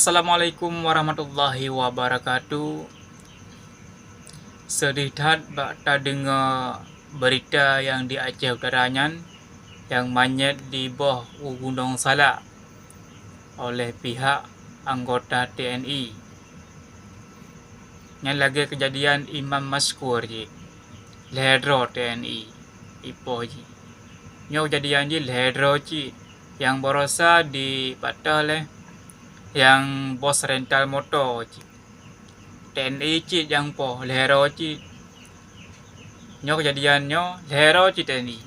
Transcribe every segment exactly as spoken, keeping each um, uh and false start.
Assalamualaikum warahmatullahi wabarakatuh. Seudeh that bak tadeungoe beurita nyang di Aceh Utara nyan, nyang manyét diboh u Gunong Salak oleh pihak anggota T N I. Nyan lagée keujadian Imam Maskur jih, lhée droe T N I ipoh jih. Nyoe keujadian jih lhée droe cit, nyang baroesa dipatéh lé nyang bos rental moto cit. T N I cit nyang poh, lhée droe cit. Nyoe keujadian nyoe lhée droe cit T N I.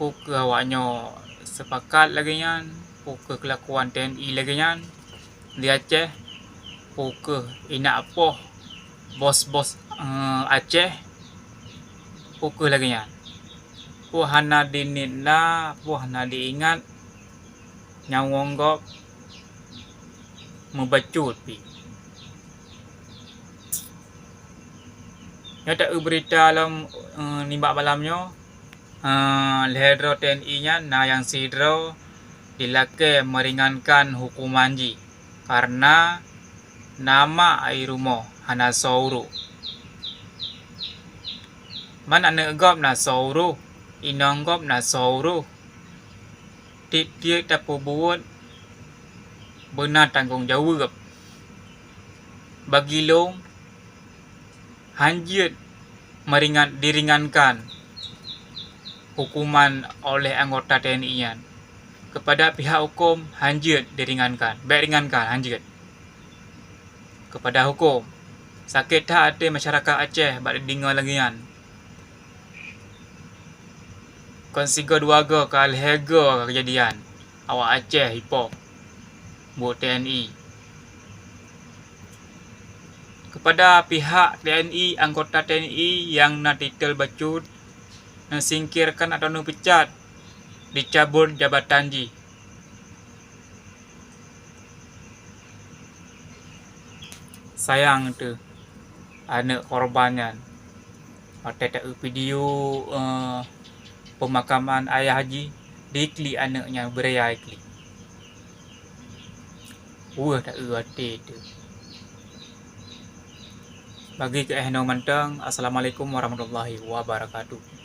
Peu kheueh awaknyoe seupakat lagée nyan, peu kheueh keulakuan T N I lagée nyan di Aceh, peu kheueh inak poh bos-bos, eh, Aceh, peu kheueh lagée nyan. Peu hana diniet na, peu hana diingat, nyawöng gob meubacut pih. Nyoe ta-eu beurita lom, eh, nibak malam nyoe, eh, lhée droe T N I nyan na nyang sidroe jilakée meuringankan huköman jih, kareuna na mak i rumoh hana soe urôh. Man aneuëk gob na soe urôh, inong gob na soe urôh. Tieb-tieb tapeubuet beuna tanggong jaweueb. Bagi lôn, hanjeuet meuringan-, diringankan huköman oleh anggota T N I nyan. Keupada pihak huköm, hanjeuet diringankan. Bék ringankan, hanjeuet. Keupada huköm, sakét that até masyarakat Aceh bak dideungoe lagée nyan. Kon sigoe dua goe ka lhée goe ka keujadian awak Aceh ipoh buet T N I. Keupada pihak T N I, anggota T N I nyang na titel bacut, neusingkirkan atau neupeucat, dicabot jabatan jih. Sayang teuh aneuëk korban nyan. Watée ta-eu video, eh, peumakaman ayah jih, diklik aneuëk nyan, beuraya klik. Weueh ta-eu até teuh. Bagi keu eh noe mantong, Assalamualaikum warahmatullahi wabarakatuh.